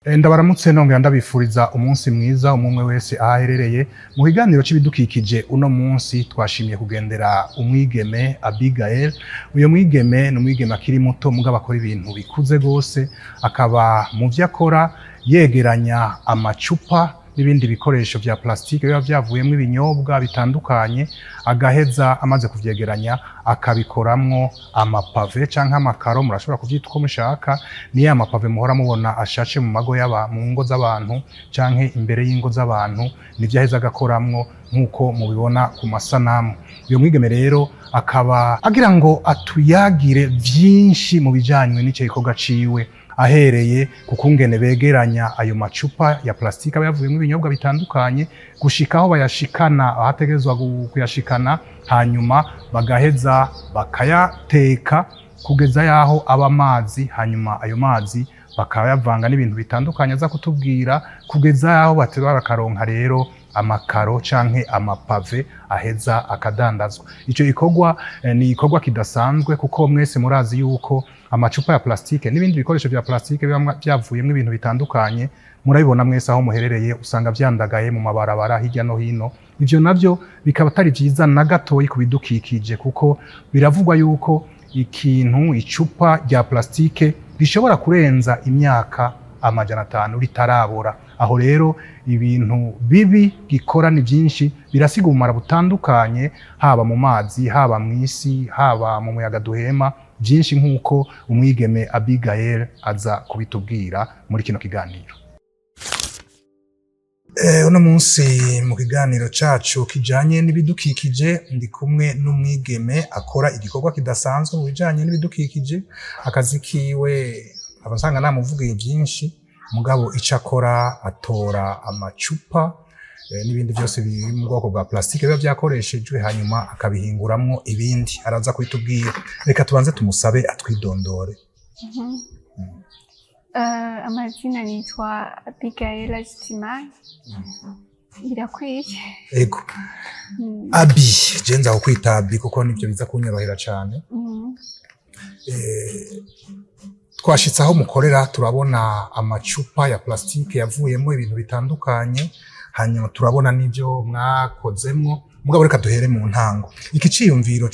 Ndabaramutse nongera ndabifuriza umunsi mwiza umwe wese aho aherereye. Mu kiganiro c'ibidukikije uno munsi twashimiye kugendera umwigeme Abigail. Uyo mwigeme ni umwigeme akiri muto, mugabo akora ibintu bikuze gose, akaba mu vyo akora yegeranya amacupa n'ibindi bikoresho vya plastique biba vyavuyemwo ibinyobwa bitandukanye, agaheza amaze kuvyegeranya akabikoramwo amapave canke amakaro, murashobora kuvyita uko mushaka. Ni ya mapave muhora mubona ashashe mu mago y'aba mu ngo z'abantu canke imbere y'ingo z'abantu, nivyo aheza agakoramwo nk'uko mubibona ku masanamu. Uyo mwigeme rero akaba agira ngo atuyagire vyinshi mu bijanywe n'ico gikorwa ciwe, ahereye ku kungene begeranya ayo macupa ya plastique aba yavuyemwo ibinyobwa bitandukanye, gushika aho bayashikana ahategerezwa kuyashikana, hanyuma bagaheza bakayateka kugeza yaho aba amazi, hanyuma ayo mazi bakayavanga n'ibintu bitandukanye aza kutubwira, kugeza yaho bateba bakaronka rero amakaro canke amapave aheza akadandazwa. Ico gikorwa ni igikorwa kidasanzwe, kuko mwese murazi yuko amacupa ya plastique n'ibindi bikoresho vya plastique biba vyavuyemwo ibintu bitandukanye, murabibona mwese aho muherereye, usanga vyandagaye mu mabarabara hirya no hino. Ivyo navyo bikaba atari vyiza na gatoyi ku bidukikije, kuko biravugwa yuko ikintu icupa rya plastique rishobora kurenza imyaka 500 ritarabora. Aho rero ibintu bibi gikora ni byinshi, birasiga ubumara butandukanye, haba mu mazi, haba mu isi, haba mu muyaga duhema, byinshi nk'uko umwigeme Abigail aza kubitubwira muri kino kiganiro. Uno munsi mu kiganiro cacu kijanye n'ibidukikije ndi kumwe n'umwigeme akora igikorwa kidasanzwe mu bijanye n'ibidukikije. Akazi kiwe aba nsanga namuvugiye byinshi, mugabo ico akora, atora amacupa n'ibindi byose biri mu bwoko bwa plastique biba vyakoreshejwe, hanyuma akabihinguramwo ibindi. Araza kubitubwira. Reka tubanze tumusabe atwidondore. Amazina nitwa Abigail Jitimai. Birakwiye? Ego. Abi, je nza kukwita Abi kuko nivyo biza kunyorohera cane. Twashitse aho mukorera, turabona amacupa ya plastique yavuyemo ibintu bitandukanye, hanyuma turabona n'ibyo mwakozemwo. Mugabo reka duhere mu ntango. Iki ciyumviro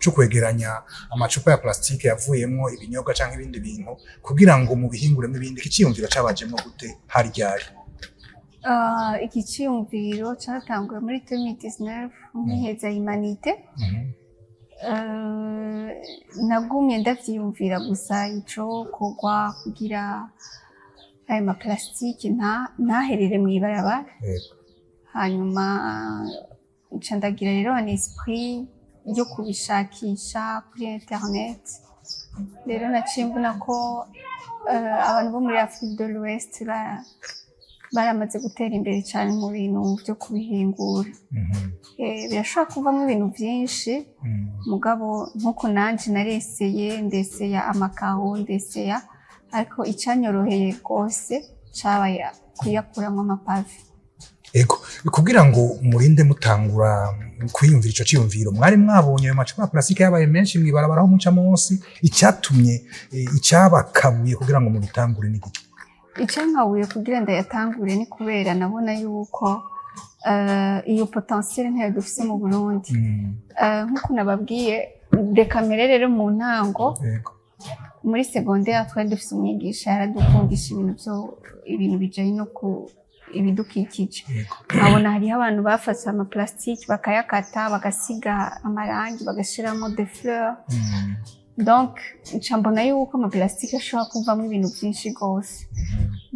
co kwegeranya amacupa ya plastique yavuyemwo ibinyobwa canke ibindi bintu kugira ngo mubihinguremo ibindi, iki ciyumviro cabajemwo gute, hari ryari? Iki ciyumviro catanguye muri 2019 nkiheza humanités. Nagumye ndavyiyumvira gusa ico kogwa kugira ayo ma plastique ntaherere mw'ibarabara. Hanyuma nca ndagira rero un esprit yo kubishakisha kuri internet. Rero naciye mbona ko abantu bo muri Afrique de l'Ouest baramaze gutera imbere cane mu bintu vyo kubihingura. Birashobora kuvamwo ibintu vyinshi, mugabo nkuko nanje nareseye, ndeseya amakaro, ndeseya, ariko icanyoroheye rwose cabaye kuyakuramwo amapave. Ego, kugira ngo murinde mutangura kwiyumvira ico ciyumviro, mwari mwabonye ayo macupa ya plastique yabaye menshi mw'ibarabara aho muca munsi. Icyatumye icyabakabuye kugira ngo mubitangure ni giki? Icankabuye kugira ndayatangure ni kubera nabona yuko iyo potentiel ntayo dufise mu Burundi. Nkuko nababwiye, reka mbere rero mu ntango, muri secondaire twari dufise umwigisha yaradukundisha ibintu vyo ibintu bijanye no ku ibidukikije. Nkabona hariho abantu bafashe ama plastique bakayakata, bagasiga amarangi, bagashiramo des fleurs. Donc nca mbona yuko ama plastique ashobora kuvamo ibintu vyinshi gose.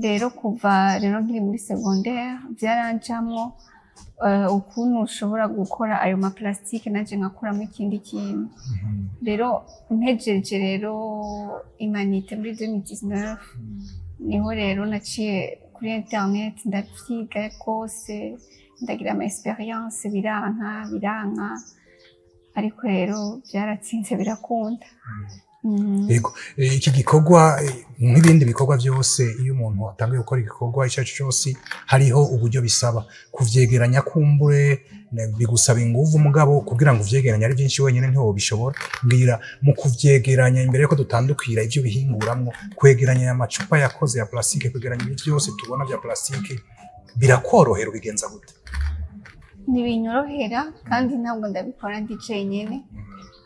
Rero kuva rero nkiri muri secondaire vyaranjamwo ukuntu ushobora gukora ayo ma plastique nanje nkakuramo ikindi kintu. Rero mpejeje rero humanités muri 2019, niho rero naciye kuri internet, ndavyiga rwose, ndagira ama expérience, biranka biranka, ariko rero vyaratsinze birakunda. Yego. Iki gikorwa, nk'ibindi bikorwa byose, iyo umuntu atangiye gukora igikorwa icyo ari cyo cyose, hariho uburyo bisaba kuvyegeranya. Kumbure bigusaba inguvu, mugabo kugira ngo uvyegeranye ari byinshi wenyine ntiwobishobora. Mbwira, mu kuvyegeranya, imbere yuko dutandukira ivyo bihinguramwo, kwegeranya aya macupa yakoze ya plastique, kwegeranya ibintu byose tubona vya plastique, birakorohera? Ubigenza gute? Ntibinyorohera, kandi ntabwo ndabikora ndi jenyine.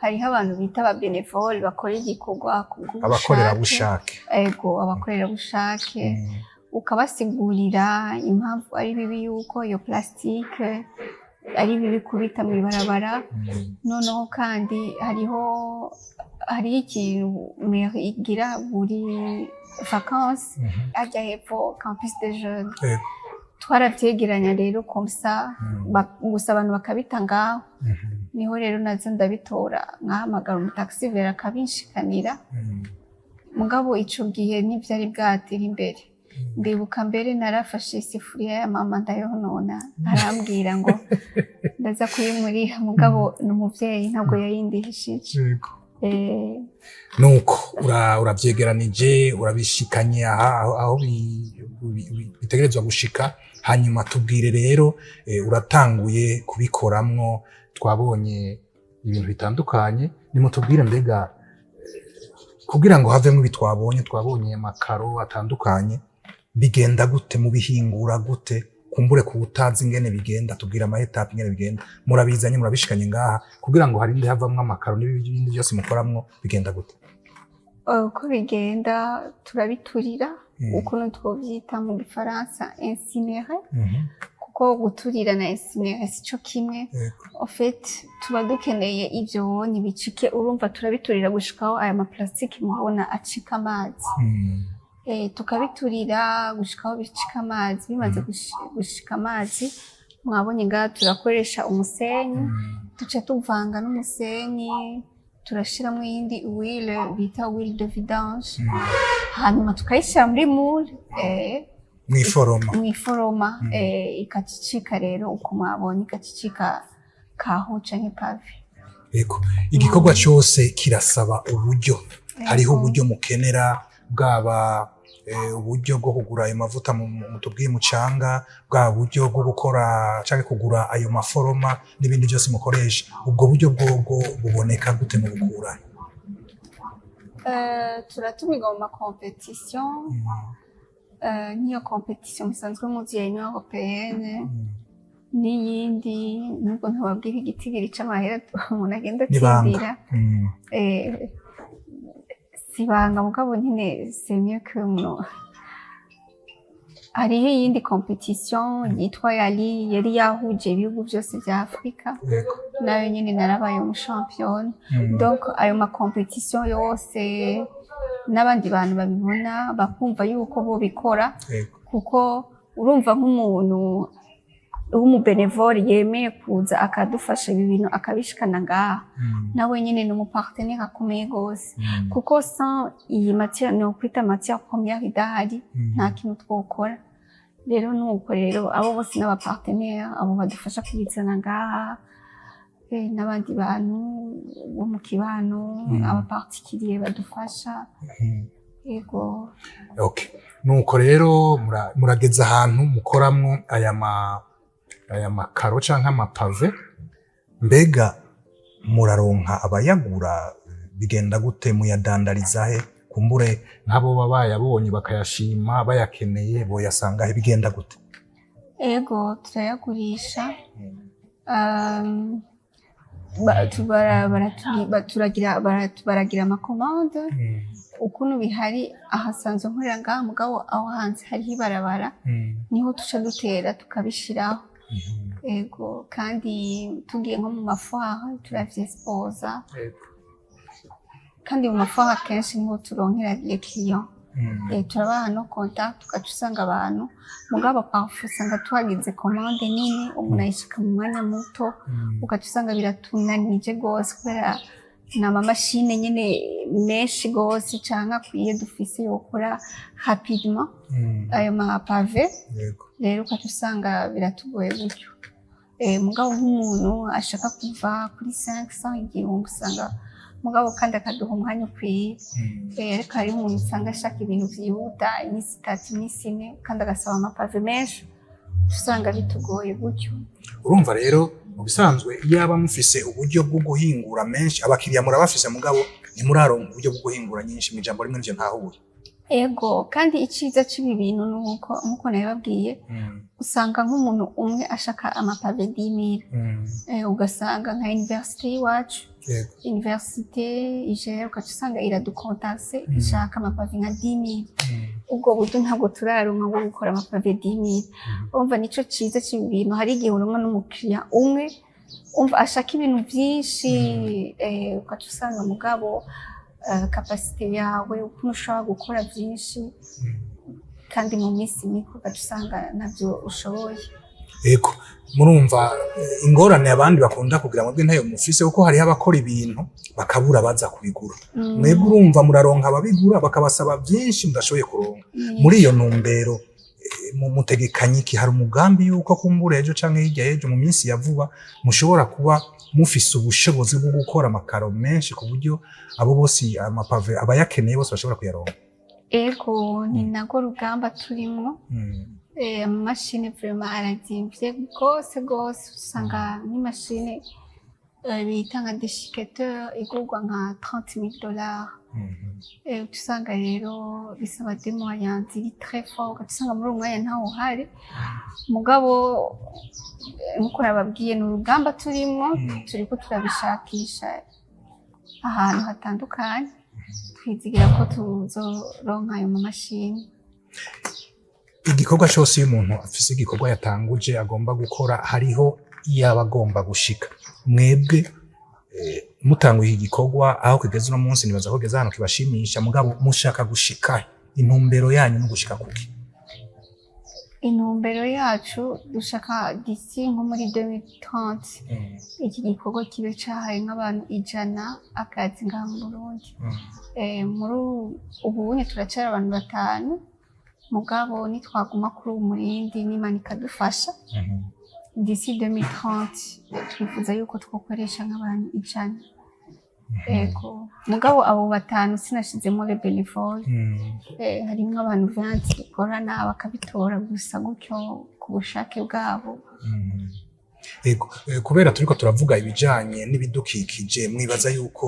Hariho abantu bita aba bénévoles bakora igikorwa kubw'ubushake. Abakorerabushake. Ego, abakorerabushake. Ukabasigurira impamvu ari bibi, yuko iyo plastique ari bibi kubita mu ibarabara. Noneho kandi hariho ikintu mairie igira buri vacances, harya hepfo, Campus des Jeunes. Twaravyegeranya rero comme ça, gusa abantu bakabita ngaho. Niho rero nazo ndabitora, nkahamagara umu taxi-vélo akabinshikanira. Mugabo ico gihe ntivyari bwatere imbere. Ndibuka mbere narafashe isafuriya ya mama ndayonona, arambwira ngo ndaza kuyimuriha, mugabo ni umuvyeyi, ntabwo yayindihishije. Nuko uravyegeranije, urabishikanye aha aho bitegerezwa gushika. Hanyuma tubwire rero, uratanguye kubikoramwo, twabonye ibintu bitandukanye. Nimutubwire mbega, kugira ngo havemwo ibi twabonye amakaro atandukanye, bigenda gute? Mubihingura gute? Kumbure ku utazi ingene bigenda, tubwira ama étapes ingene bigenda. Murabizanye, murabishikanye ngaha, kugira ngo harinde havamwo amakaro n'ibindi byose mukoramwo, bigenda gute? Uko bigenda, turabiturira, ukuntu twovyita mu gifaransa incinérer, kuko guturira na incinérer sico kimwe. En fait, tuba dukeneye ivyo ntibicike. Urumva, turabiturira gushikaho aya ma plastique muhabona acika amazi. Tukabiturira gushikaho bicika amazi. Bimaze gushika amazi, mwabonye ngaha turakoresha umusenyi. Tuca tuvanga n'umusenyi, turashiramwo iyindi huile bita huile de vidange, hanyuma tukayishira muri moule, mw'iforoma. Mw'iforoma, ikacicika rero uko mwabonye, ikacicika carreaux canke pavé. Yego. Igikorwa cyose kirasaba uburyo. Hariho uburyo mukenera, bwaba uburyo bwo kugura ayo mavuta mutubwiye mucanga, bwa buryo bwo gukora canke kugura ayo maforoma n'ibindi byose mukoresha. Ubwo buryo bwobwo buboneka gute? Mu bukura? Turatumirwa mu ma compétitions, nk'iyo compétition musanzwe muzi ya Union Européenne n'iyindi, nubwo ntababwira igitigiri c'amahera umuntu agenda N'ibanga. atsindira. Si ibanga, mugabo nyine c'est mieux que umuntu. Hariho iyindi compétition yitwa YALI, yari yahuje ibihugu byose vya Afurika. Nayo nyine narabaye umu championne. Donc ayo ma compétitions yose n'abandi bantu babibona bakumva yuko bo bikora, kuko urumva, nk'umuntu w'umu bénévole yemeye kuza akadufasha ibi bintu akabishikana ngaha, nawe nyine ni umu partenaire akomeye gose, kuko sans iyi matière, ni ukwita matière première, idahari, nta kintu twokora. Rero nuko rero abo bose n'aba partenaires, abo badufasha kubizana ngaha, n'abandi bantu bo mu kibano, aba particuliers badufasha. Yego. Okay. Nuko rero murageze ahantu mukoramwo aya makaro canke ama pavés. Mbega muraronka abayagura? Bigenda gute? Muyadandariza he? Kumbure nk'abo baba bayabonye bakayashima, bayakeneye, boyasanga he? Bigenda gute? Ego, turayagurisha. Turagira ama commandes. Ukuntu bihari, ahasanzwe nkorera ngaha, mugabo aho hanze hariho ibarabara, niho tuca dutera tukabishiraho. Ego, kandi tugiye nko mu ma foires turavyexposa, kandi mu ma foires akenshi niho turonkera les clients. Turabaha no contact, tugaca usanga abantu. Mugabo parfois usanga tuhagize commande nini, umuntu ayishika mu mwanya muto, ugaca usanga biratunanije gose, kubera ni amamashine nyene menshi gose canke akwiye dufise yokora rapidement ayo ma pavés. Rero ugaca usanga biratugoye gutyo. Mugabo nk'umuntu ashaka kuva kuri 500, 1000, usanga Mugabo kandi akaduha umwanya ukwiye. Ariko hariho umuntu usanga ashaka ibintu vyihuta, iminsi 3, iminsi 4, kandi agasaba amapave menshi, usanga bitugoye gutyo. Urumva rero, mu bisanzwe iyaba mufise uburyo bwo guhingura menshi, abakiriya murabafise, mugabo ntimuraronka uburyo bwo guhingura nyinshi. Mu ijambo rimwe, nivyo ntahuye? Ego, kandi iciza c'ibi bintu ni uko, nkuko nabibabwiye, usanga nk'umuntu umwe ashaka amapave 10 000, ugasanga nka université y'iwacu, université IGR, ugaca usanga iradukontanse, ishaka amapave nka 10 000. Ubwo buryo ntabwo turaronka bwo gukora amapave 10 000. Urumva, nico ciza c'ibi bintu. Hari igihe uronka n'umukiriya umwe, umva, ashaka ibintu vyinshi, ugaca usanga mugabo capacité yawe, ukuntu ushobora gukora vyinshi kandi mu minsi mike, ugaca usanga ntabyo ushoboye. Ego, murumva ingorane abandi bakunda kugira, mwebwe ntayo mufise, kuko hariho abakora ibintu bakabura baza kubigura. Mwebwe urumva muraronka ababigura, bakabasaba byinshi mudashoboye kuronka. Muri iyo ntumbero, mu mutegekanye iki? Hari umugambi yuko kumbura ejo canke hirya y'ejo, mu minsi ya vuba, mushobora kuba mufise ubushobozi bwo gukora amakaro menshi, ku buryo abo bose amapave abayakeneye bose bashobora kuyaronka? Ego, ni narwo rugamba turimwo. Amamashini vraiment arazimvye gose gose. Usanga nk'imashini bita nka déchiqueteur igurwa nka 30 000 dollars. Uca usanga rero bisaba des moyens ziri très fort, ugaca usanga muri uwo mwanya ntawo uhari. Mugabo nkuko nababwiye, ni urugamba turimwo. Turiko turabishakisha ahantu hatandukanye, twizigira ko tuzoronka ayo mamashini. Igikorwa cyose, iyo umuntu afise igikorwa yatanguje agomba gukora, hariho iyo aba agomba gushika. Mwebwe mutanguye igikorwa, aho kigeze uno munsi, nibaza ko kigeze ahantu kibashimisha, mugabo mushaka gushika, intumbero yanyu no gushika kuki? Intumbero yacu, dushaka d'ici nko muri 2030 iki gikorwa kibe cahaye nk'abantu 100 akazi ngaha mu Burundi. Muri ubunye turacara abantu batanu, mugabo nitwaguma kuri uwu murindi n'Imana ikadufasha, d'ici 2030 twifuza yuko twokoresha nk'abantu 100. Ego, mugabo abo batanu sinashizemo les bénévoles. Harimwo abantu 20 dukorana bakabitora gusa gutyo ku bushake bwabo. Ego, kubera turiko turavuga ibijanye n'ibidukikije, mwibaza yuko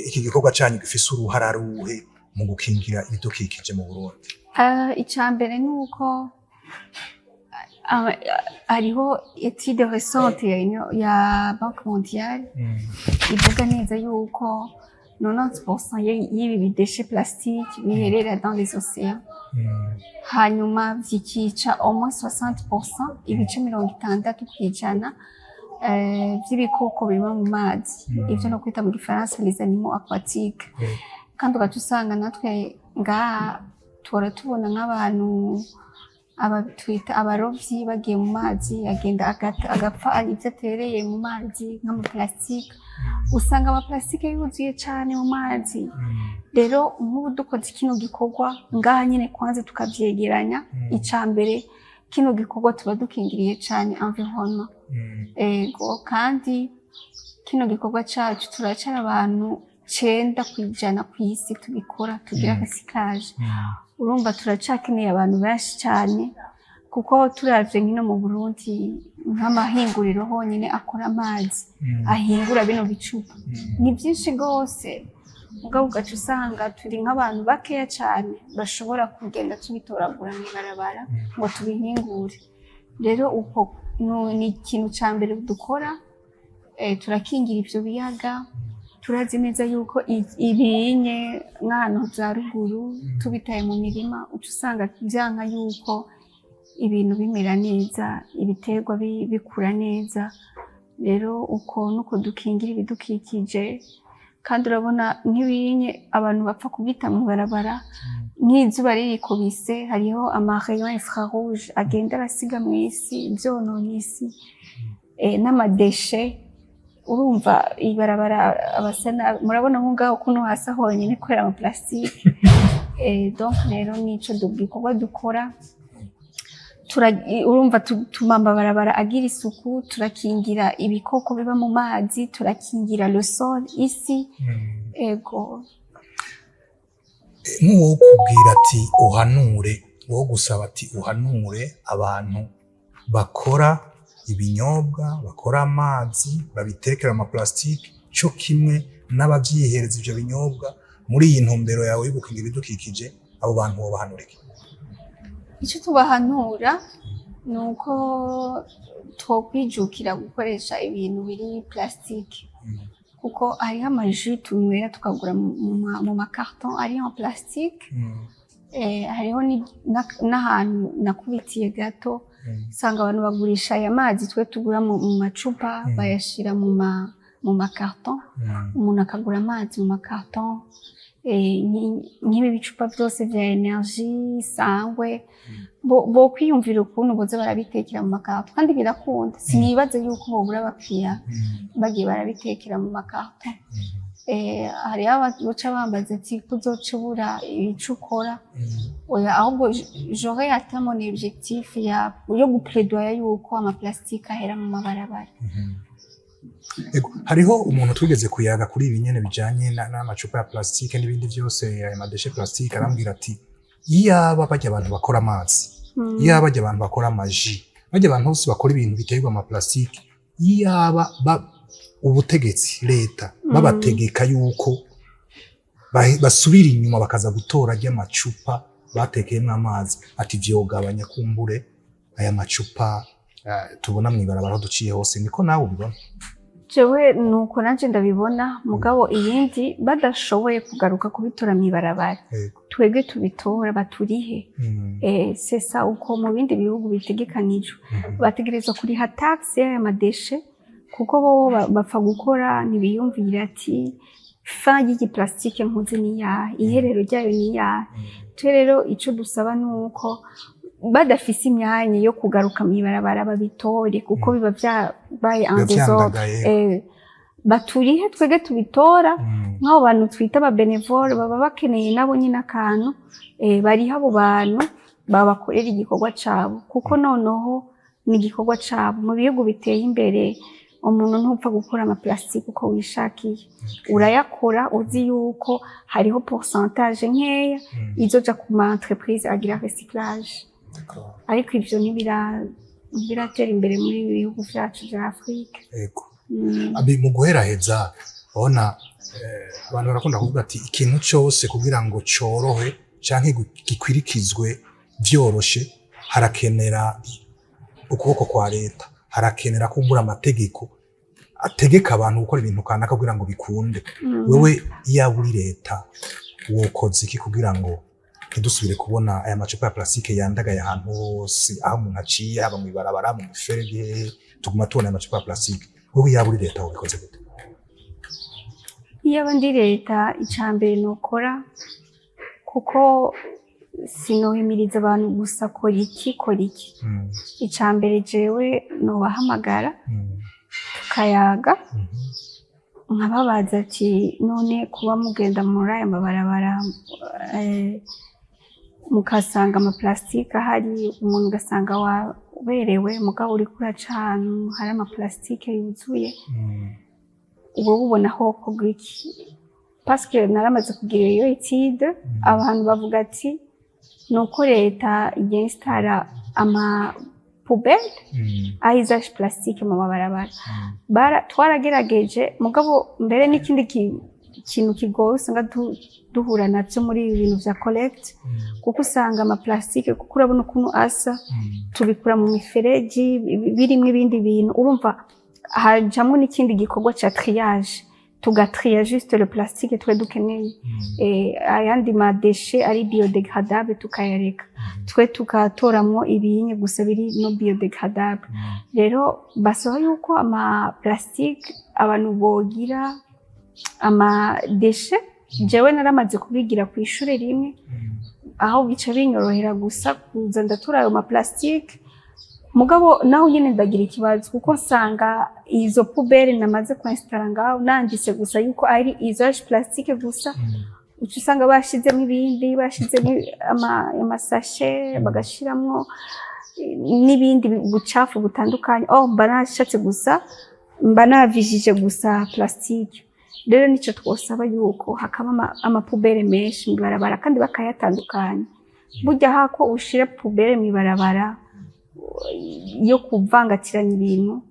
iki gikorwa canyu gifise uruhara ruhe mu gukingira ibidukikije mu Burundi? Ica mbere ni uko hariho étude récente ya Banque mondiale ivuga neza yuko 90% y'ibi bidéchets plastique biherera dans les océans, hanyuma vyikica au moins 60%, ibice 60% vy'ibikoko biba mu mazi, ivyo no kwita mu gifaransa les animaux aquatiques. Kandi ugaca usanga natwe ngaha tuhora tubona nk'abantu aba twita abarovyi bagiye mu mazi, agenda agapfa ivyo atereye mu mazi nk'amaplastique. Usanga amaplastique yuzuye cane mu mazi. Rero nk'ubu dukoze kino gikorwa ngaha nyene, kwanza tukavyegeranya, ica mbere kino gikorwa tuba dukingiriye cane environnement. Ego, kandi kino gikorwa cacu turacara abantu 9% kw'isi tubikora, tugira recyclage. Urumva turacakeneye abantu benshi cane, kuko turavye nkino mu Burundi, nk'amahinguriro honyine akora amazi, ahingura bino bicupa, ni vyinshi gose, mugabo ugaca usanga turi nk'abantu bakeya cane bashobora kugenda tubitoragura mw'ibarabara ngo tubihingure. Rero uko ni ikintu ca mbere dukora, turakingira ivyo biyaga. Turazi neza yuko ibinye nk'ahantu za ruguru tubitaye mu mirima, uca usanga vyanka yuko ibintu bimera neza, ibiterwa bikura neza. Rero uko nuko dukingira ibidukikije. Kandi urabona nk'ibinye abantu bapfa kubita mw'ibarabara, nk'izuba ririkubise, hariho ama rayons infrarouge agenda arasiga mw'isi, vyonona isi, n'amadéchets. Urumva ibarabara abasa nabi, murabona nko ngaho ukuntu hasa honyine kubera ama plastique. Donc rero nico gikorwa dukora. Urumva tuma amabarabara agira isuku, turakingira ibikoko biba mu mazi, turakingira le sol, isi. Ego. Nk'uwo kubwira ati uhanure, wo gusaba ati uhanure abantu bakora ibinyobwa, bakora amazi, babitekera ama plastique, cyo kimwe n'abavyihereza ivyo binyobwa, muri iyi ntumbero yawe yo gukingira ibidukikije, abo bantu wobahanura iki? Icyo tubahanura ni uko twokwijukira gukoresha ibintu biri plastique, kuko hariho ama jus tunywera tukagura mu ma carton ari en plastique. Hariho n'ahantu nakubitiye gato, usanga abantu bagurisha aya mazi twe tugura mu macupa, bayashira mu ma carton. Umuntu akagura amazi mu ma carton, nk'ibi bicupa byose vya energie sangwe, bo kwiyumvira ukuntu boza barabitekera mu ma carton, kandi birakunda. Sinibaze yuko bobura abakiriya bagiye barabitekera mu ma carton. Hariho abaca bambaza ati kuzoca ubura ico ukora. Oya, ahubwo j'aurais atteint mon objectif yo guplaidoyer yuko ama plastique ahera mu mabarabara. Ego, hariho umuntu twigeze kuyaga kuri ibi nyene bijanye n'amacupa ya plastique n'ibindi vyose, ayo ma déchets plastique, arambwira ati iyaba barya abantu bakora amazi, iyaba barya abantu bakora ama jus, barya abantu bose bakora ibintu biterwa ama plastique, iyaba ubutegetsi, leta, babategeka yuko basubira inyuma bakaza gutora ry'amacupa batekeyemwo amazi, ati vyogabanya kumbure aya macupa tubona mw'ibarabara aho duciye hose. Niko nawe ubibona? Jewe nuko nanje ndabibona, mugabo iyindi badashoboye kugaruka kubitora mw'ibarabara, twebwe tubitora baturihe. C'est ça, uko mu bindi bihugu bitegekanijwe. Bategerezwa kuriha taxe y'aya ma déchets, kuko bobo bapfa gukora, ntibiyumvira ati fin y'igi plastique nkoze ni iyahe, iherero ryayo ni iyahe. Twe rero ico dusaba ni uko badafise imyanya yo kugaruka mw'ibarabara babitore, kuko biba vyabaye en Biba désordre. vyandagaye. Baturihe twebwe tubitora. Nk'abo bantu twita aba bénévoles baba bakeneye nabo nyine akantu, bariho abo bantu babakorera igikorwa cabo, kuko noneho ni igikorwa cabo. Mu bihugu biteye imbere umuntu ntupfa gukora ama plastique uko wishakiye, urayakora uzi yuko hariho pourcentage nkeya izoja ku ma entreprise agira recyclage. Ariko ivyo ntibiratera imbere muri ibi bihugu vyacu vya Afrika. Abi, mu guheraheza, ubona abantu barakunda kuvuga ati ikintu cyose kugira ngo corohe canke gikwirikizwe vyoroshe, harakenera ukuboko kwa leta, harakenera kumbura amategeko ategeka abantu gukora ibintu kanaka kugira ngo bikunde. Wewe iyaba uri leta, wokoze iki kugira ngo ntidusubire kubona aya macupa ya plastique yandagaye ahantu hose, aho umuntu aciye, haba mw'ibarabara, mu miferege, hehe, tuguma tubona aya macupa ya plastique? Wewe iyaba uri leta, wobikoze gute? Iyo ndi leta, icya mbere nokora, kuko sinohimiriza abantu gusa kora iki, kora iki, icya mbere jewe nobahamagara, tukayaga, nkababaza ati none kuba mugenda muri aya mabarabara, mukasanga ama plastique ahari, umuntu ugasanga waberewe, mugabo uriko uraca ahantu hari ama plastique yuzuye, wowe ubona hokorwa iki? Parce que naramaze kugira iyo étude, abantu bavuga ati nuko leta yinstara ama poubelle à usage plastique mu mabarabara. Twaragerageje, mugabo mbere n'ikindi kintu kigoye usanga duhura navyo muri ibi bintu vya collecte, kuko usanga ama plastique, kuko urabona ukuntu asa, tubikura mu mifereji birimwo ibindi bintu, urumva hajamwo n'ikindi gikorwa ca triage, tugatriya juste le plastique twe dukeneye, ayandi ma déchets ari biodégradable tukayareka, twe tukatoramwo ibinye gusa biri non biodégradable. Rero basaba yuko ama plastique abantu bogira ama déchets. Jewe naramaze kubigira ku ishure rimwe, aho bica binyorohera gusa kuza ndatura ayo ma plastique, mugabo naho nyene ndagira ikibazo, kuko nsanga izo poubelle namaze kuinstara ngaho nanditse gusa yuko ari usage plastique gusa, uca usanga bashizemo ibindi, bashizemo ama sachets, bagashiramwo n'ibindi bucafu butandukanye. Oh, mba nashatse gusa, mba navijije gusa plastique. Rero nico twosaba, yuko hakaba ama poubelles menshi mw'ibarabara kandi bakayatandukanya. Burya hako ushira poubelle mw'ibarabara yo kuvangatiranya ibintu,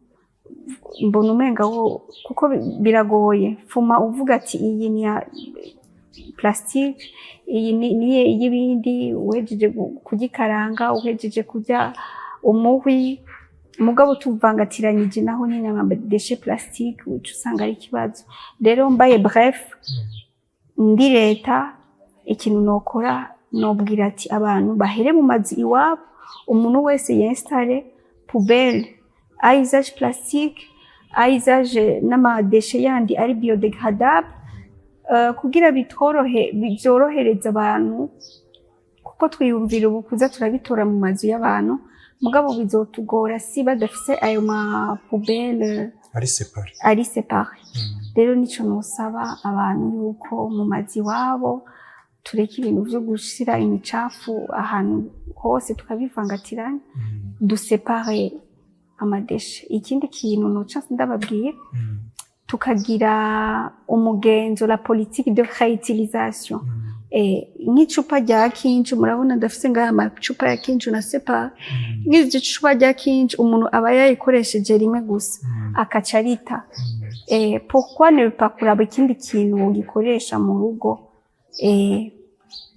mbona umenga wo kuko biragoye. Fuma uvuga ati iyi ni ya plastique, iyi ni iy'ibindi, uhejeje kugikaranga, uhejeje kurya umuhwi. Mugabo tuvangatiranyije, naho nyine ama déchets plastique uca usanga ari ikibazo. Rero mbaye bref, ndi leta, ikintu nokora, nobwira ati abantu bahere mu mazu iwabo, umuntu wese y'installe poubelle à usage plastique, à usage n'ama déchets yandi ari biodégradable, kugira bitworohe, byorohereza abantu, kuko twiyumvira ubu kuza turabitora mu mazu y'abantu, mugabo bizotugora si badafise ayo ma poubelles ari séparé. Ari séparé. Rero nico nosaba abantu, yuko mu mazu iwabo tureke ibintu vyo gushira imicafu ahantu hose tukabivangatiranya, dusépare ama déchets. Ikindi kintu noca ndababwiye, tukagira umugenzo, la politique de réutilisation. Nk'icupa rya Kinju, murabona ndafise ngaha amacupa ya Kinju na séparé. Nk'iryo cupa rya Kinju, umuntu aba yayikoresheje rimwe gusa, akaca arita. Pourquoi ne pas kuraba ikindi kintu wogikoresha mu rugo?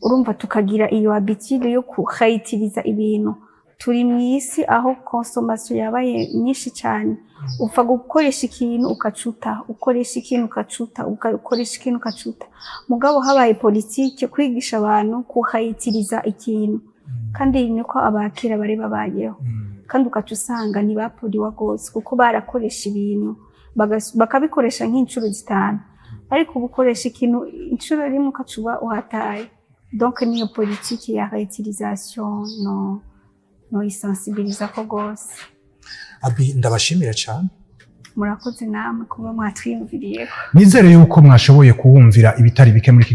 Urumva tukagira iyo habitude yo kuréutiliza ibintu. Turi mw'isi aho consommation yabaye nyinshi cyane. Upfa gukoresha ikintu ukacuta, ukoresha ikintu ukacuta, ugakoresha ikintu ukacuta. Mugabo habaye politike kwigisha abantu kuréutiliza ikintu, kandi niko abakera bari babayeho, kandi ukaca usanga ntibapuriwa rwose, kuko barakoresha ibintu bakabikoresha nk'inshuro 5. Ariko ubu ukoresha ikintu inshuro rimwe, ukaca uba uhataye. Donc niyo politike ya réutilisation no noyisensibiliza ko rwose. Abi, ndabashimira cyane. Murakoze namwe kuba mwatwiyumviriyeko. Nizere yuko mwashoboye kuwumvira ibitari bike muri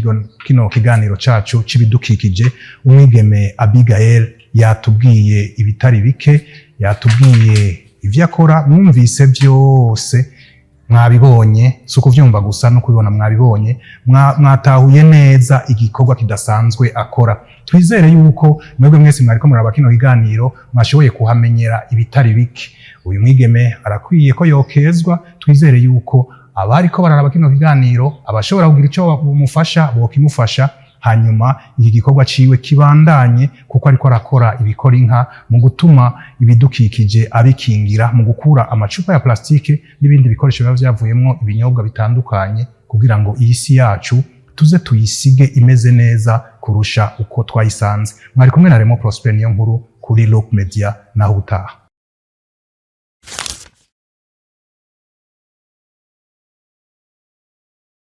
kino kiganiro cacu c'ibidukikije. Umwigeme Abigail yatubwiye ibitari bike, yatubwiye ivyo akora. Mwumvise byose, mwabibonye, si ukuvyumva gusa, no kubibona mwabibonye. Mwatahuye neza igikorwa kidasanzwe akora. Twizere yuko mwebwe mwese mwariko muraba kino kiganiro mwashoboye kuhamenyera ibitari bike. Uyu mwigeme arakwiye ko yokezwa. Twizere yuko abariko bararaba kino kiganiro, abashobora kugira ico bamufasha bokimufasha, hanyuma iki gikorwa ciwe kibandanye, kuko ariko arakora ibikora inka mu gutuma ibidukikije abikingira, mu gukura amacupa ya plastike n'ibindi bikoresho biba vyavuyemwo ibinyobwa bitandukanye, kugira ngo iyi si yacu tuze tuyisige imeze neza kurusha uko twayisanze. Mwari kumwe na Remo Prosper Niyo Nkuru kuri Look Media. Naho ubutaha.